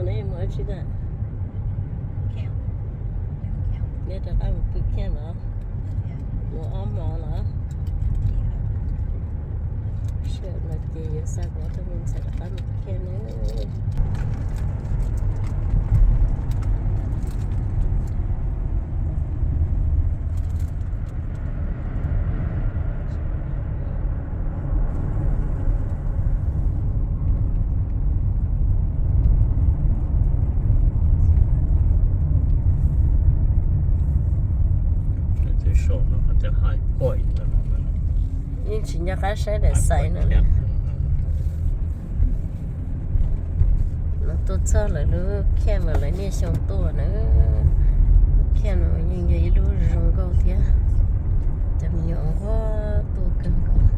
Neb mus ua tsi na? Neb rov qab mus pw camp los? Mus ob hmo los? Sij hawm no ces yuav xa kuv ob tug me ntxhais rov qab mus camp na. Yeej tsis nco qab saib daim xais no. Los tuaj txog lawv lub camp mas lawv niaj xyoo tuaj na. Camp no yeej yog ib lub zoo nkauj thiab. Cov me nyuam nquag tuaj kawg nkaus.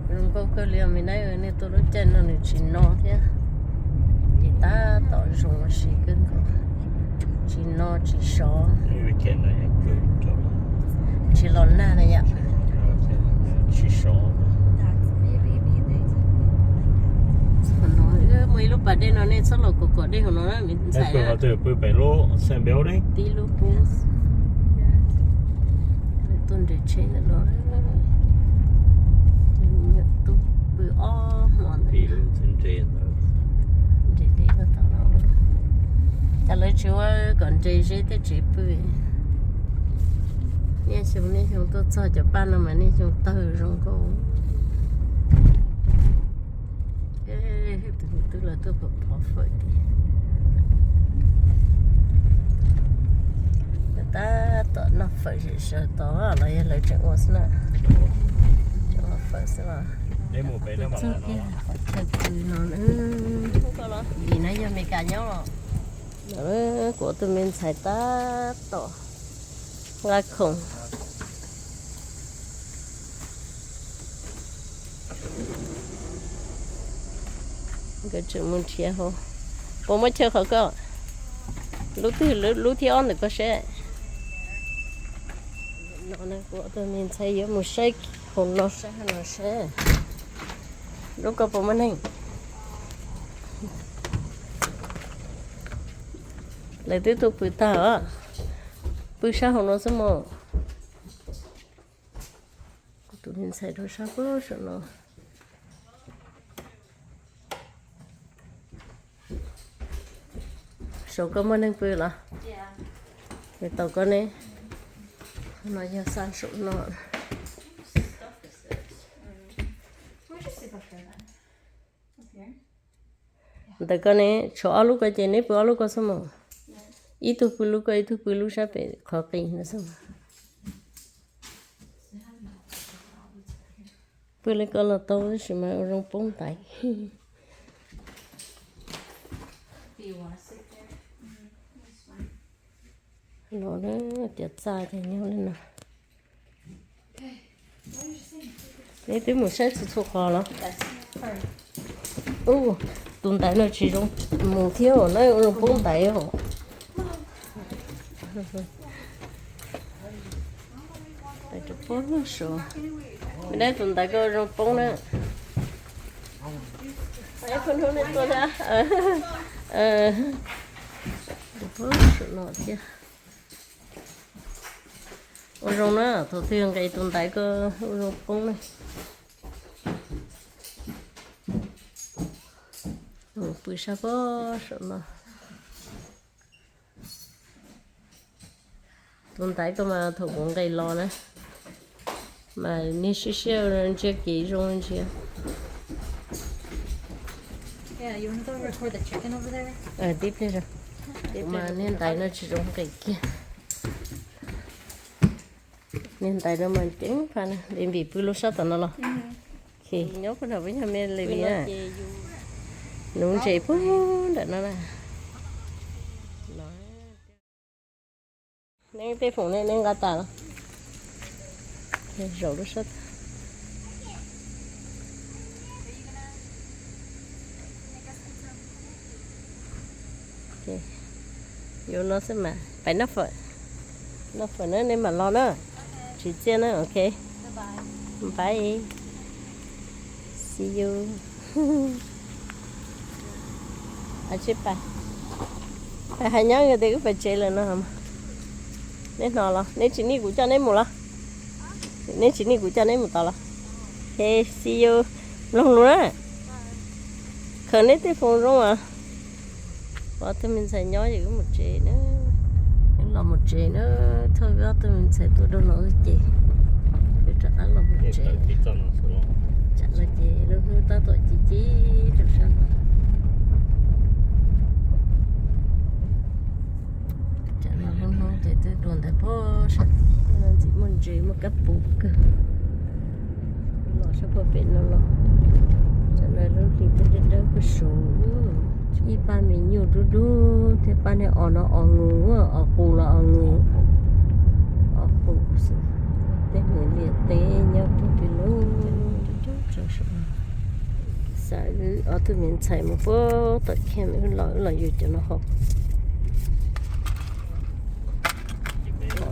Zoo nkauj kawg li os me nab, nej tuaj lub caij no nws tsis no thiab. Ces tab tom zoo ua si kawg nkaus, tsis no tsis sov, tsis los nag na yom. Tsis sov. Muaj ib lub pas dej no nej txhob los kom kom dej hauv no na me ntxhais. Tib lub pub. Tuaj nres tsheb ntawm no. Ces me nyuam tub pw ob hmo ntawm no. Nres deb tom no. Cas lawv tsis ua kom nres zeb thiaj tsev pw. Niaj xyoo niaj xyoo tuaj txog cov paj no mas niaj xyoo tawg zoo nkauj. Tus twb los tuaj pov phom fawm tiag. Lawv tab tom noj fawm sawv tod los yog lawv tseem ua xwb na. Tseem ua fawm xwb los. Tuaj txog kiag qhov chaw pw no na. Vim no yog Meskas nyob los. Kuv tus me ntxhais tab tom nqa khoom. Nkawd tseem mus nrhiav hauv. Puas muaj chaw qhov ko? Lub twg, lub thib ob ntawm ko seb. No kuv tus me ntxhais yuav mus saib hauv no, saib hauv no seb lub ko puas muaj neeg. Lawv twb tuaj pw tag os. Pw sab hauv no xwb mog. Kuv tus me ntxhais rau sab puag saum no. Saum ko muaj neeg pw los? Tau ko ne. No yog xa saum no. Ntawm ko ne, tshuav ob lub ko ces neb pw ob lub ko xwb mog. Ib tug pw lub ko, ib tug pw lub sab pem qhov qis ntawd xwb. Pw li ko los tau tab sis mas ua zoo poob ntaiv. Los na, tias txaj ces nyob li no. Neb twb mus saib txhua txhua qhov los? Ub, tus ntaiv no tsis zoo mus thiab os, na ua zoo poob ntaiv os. Tais rau pog lub saud. Me dab tus ntaiv ko zoo poob na. Pog hnub nej tuaj thiab. Rau pog lub saum no thiab. Ua zoo na, thaum twg nqis tus ntaiv ko ua zoo poob na. Pw sab pog saum no. Tus ntaiv ko mas thaum kuv nqis los na, mas niag siab siab ntsia kev zoo ntsia. Tib pliag, mas niag ntaiv no tsis zoo nqis kiag. Niag ntaiv no mas ceev faj na, baby pw lub sab tom no los? Nyob puag nram peb nyuag me baby na. Nuv ntses puag nram no na. Neb tej foom ne neb nqa tas los? Zaum lub sab. Yuav no xwb mas pais noj fawm. Noj fawm na nej mam los na. Tsis txiaj na, ok. Bye. See you. Pais tsis pais? Pais hais nyob tias wb pais tsev lawm no. Neb hnov los neb tsis nij kuv coj neb mus los? Neb tsis nij kuv coj neb mus tod los? He, see you. Mloog lus na. Khaws neb tej foos zoo as. Ob tug me ntxhais nyob ces wb mus tsev na. Wb los mus tsev na. Thauj wb ob tug me ntxhais tuaj rau no ces wb rov qab los mus tsev. Tsam no ces lub hnub tab tom ci ci rau sab no. Tsam no lub hnub ces twb dua ntawd pob sab tid no, ntxim muaj ntses muaj kab puv kawg. Los sab pem no los, tsam no lub hli twb dawb dawb kawg sav. Ib pab me nyuj dub dub thiab pab niag os no os nus, os qus los os nus, os qus xwb. Tej niag liaj teb nyob puag tim lub, xav wb ob tug me ntxhais mus puag tom camp, wb los wb los yug cov no haus.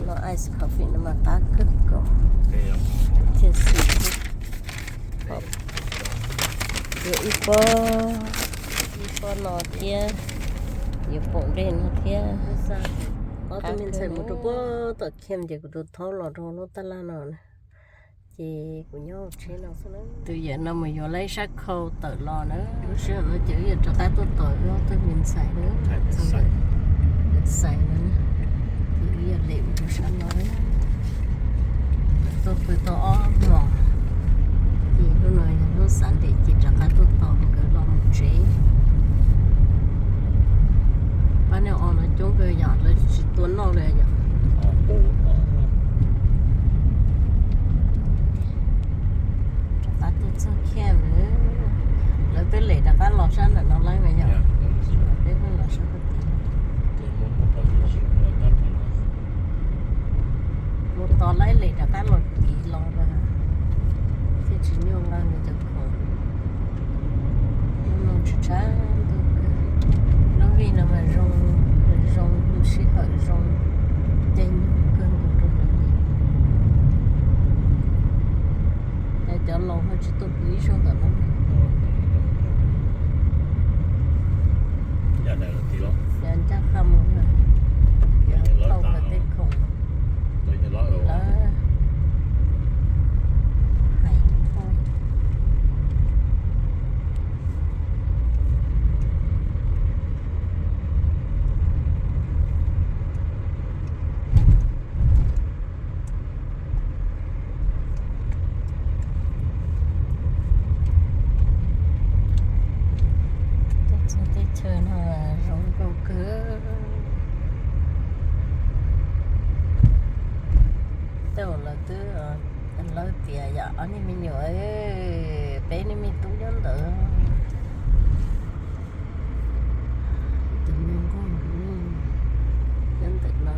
Los ice coffee no mas qab kawg nkaus thiab xwb. Yuav ib pob, ib pob no thiab, yuav poom dej no thiab. Ob tug me ntxhais mus rau puag tom camp ces kuv rau thaub los rau lub tab laj no na. Ces kuv nyob hauv tsheb no xwb na. Tus yawm no mus yuav lawv ib sab khau tawm los na. Lub sij hawm no ces wb yuav rov qab tuaj tos wb ob tug me ntxhais na, txog ntawm Xais no na. Ces wb yuav lem mus rau sab no na. Tuaj pw tau ob hmos, ces hnub no yog hnub Sunday ces rov qab tuaj tos nkawd los mus tsev. Pab niag os no coob kawg yom, lawv tsis tua noj li yom. Rov qab tuaj txog camp lawm, lawv twb lem rov qab los sab ntawm no lawm yom. Peb pheej los sab pem tid. Mus tos lawv lem rov qab los tid los thiaj tsis nyuaj nqa nkawd cov khoom. Hnub no tshav tshav ntuj kawg. Lub vij no mas zoo, zoo sij hawm zoo caij nyoog kawg nkaus rau lawv li. Cov laus ho tsis tuaj pw ib zaug ntawm no. Cov ncaj qha mus, cov thauj nkawd tej khoom, lawv hais thauj. Tuaj txog teb chaws no zoo nkauj kawg. Tej zaum lawv twb, lawv tias yog ob niag me nyuam, peb niag me tub nyob ntawd. Tus me nkauj nyob ntawm no.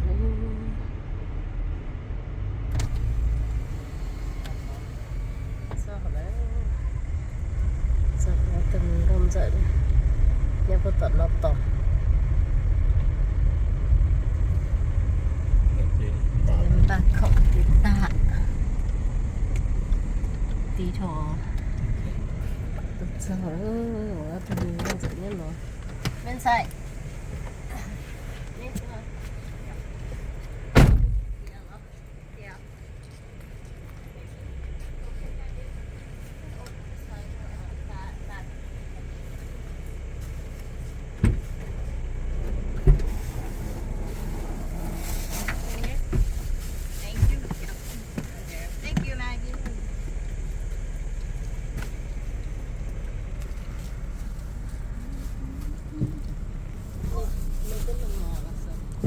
Txog lawm, txog tus me nkauj ntxawm nyob puag tom no tos. Npaj khoom tib tag, tib dhau. Txog lawm, tus me nkauj ntxawm nyob no. Me ntxhais.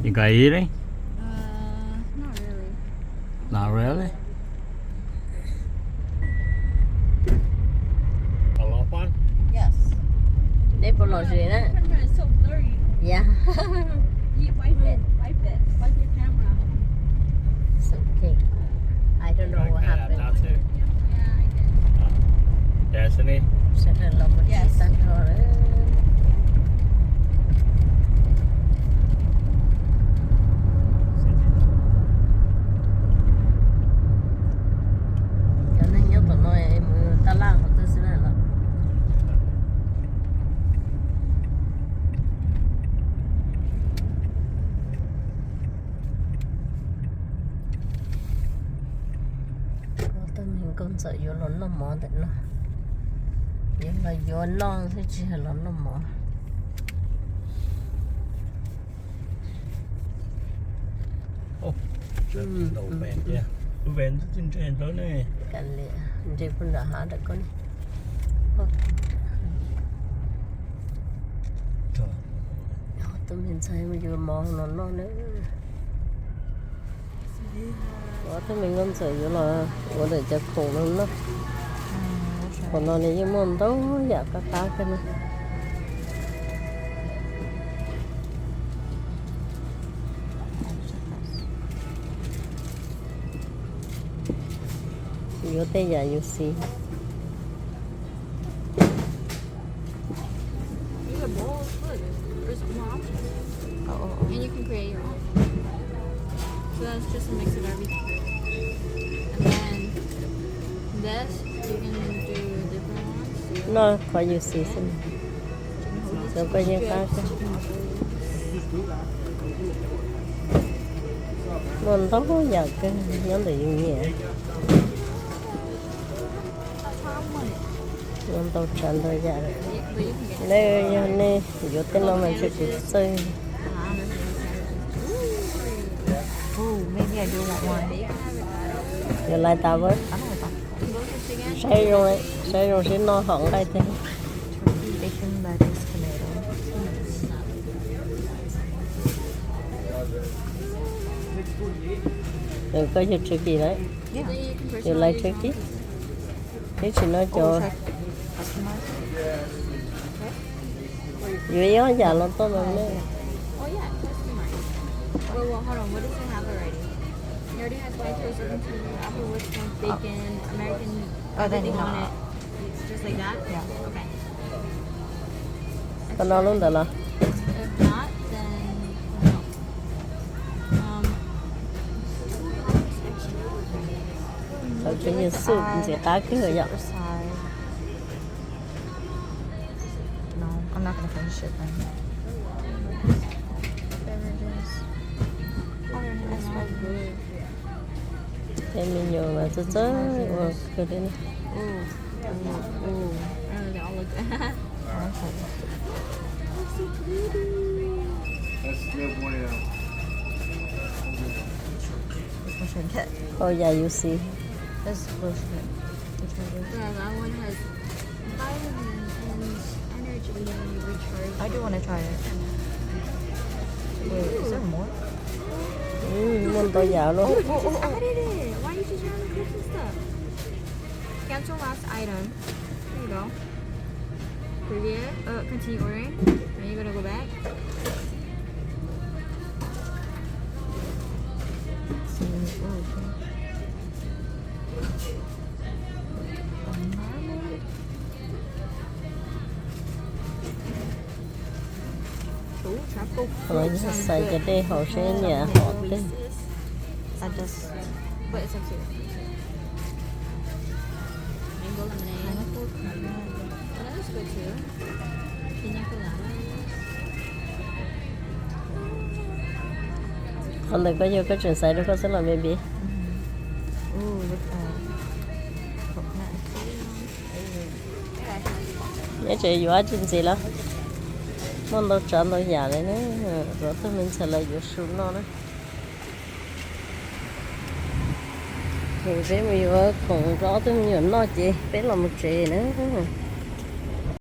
You got eating? Uh, not really. Not really? Yes. Neb puas lom zem na? Yeah. It's okay. I don't know what happened. Destiny. Sawv daws los mus tsev tag nrho lawm. Cov neeg nyob tom no mus tab laj qhov twg xwb na los? Txawm yuav los noj mov ntawm no, yuav los yuav noj xwb tsis yog los noj mov. Nres puag nram hav ntawm koj ne. Tus me ntxhais yuav mov no noj na. Ua tus me nkauj ntxawm yuav los ua ntawm cov khoom no noj. Khoom no nws yeej muaj ntau yam qab qab kawg na. Yuav tej yam yus xis. These are bowls. Look, there's more options. Oh, oh, oh. And you can create your own. So that's just a mix of everything. And then this, you can do different ones. Noj qhov yus xis xwb. Cov koj yeej qab kawg. Muaj ntau yam kawg nyob ntawm yus nyiam. Muaj ntau tsav ntau yam. Nej yog nej yuav tej no mas ntshe kuv txawj. Yuav lais tas a? Saib zoo, saib zoo seb noj haum nqaij thiab. Koj yog turkey lawm, yuav lais turkey. Ib tsis no cov yuav ib ob yam los toj no ne. Oh, yeah, that's smart. Wait, well, hold on. What does it have already? It already has white toast, oven cheese, apple whipped cream, bacon, American, oh, then everything on it. Just like that? Yeah. Okay. Koj noj lub ntawd los? If not, then no. Um, Cov kws yog soup ntxim qab kawg yom. No, I'm not gonna finish it then. Beverages. Oh, yeah, that's quite good. Tej me nyuam mas txawj txawj ua kawg li na. Ooh, ooh, ooh. I don't know, they all look. Oh, okay. Looks so pretty. That's the bueno. Which one should I get? Oh yeah, you see. This blue should I get? Which one do you Yeah, that one has vitamin and energy recharge. I do want to try it. Wait, is there more? Mm, muaj ntau yam los. Oh, oh, oh, oh. Added it. Why did you try the Christmas stuff? Cancel last item. There you go. Preview. Uh, continue ordering. Then you're gonna go back. Continue ordering. Qhov no yog xaiv cov dej haus seb nyiam hom twg. Qhov ntawd koj yog koj tseem xaiv rau koj xwb los me bi? Neb tseem yuav dab tsi ntxiv los? Muaj ntau tsav ntau yam li na, rau tus me ntxhais lawv yuav su noj na. Mus peb mus yuav khoom rau ob tug me nyuam noj ces peb los mus tsev na.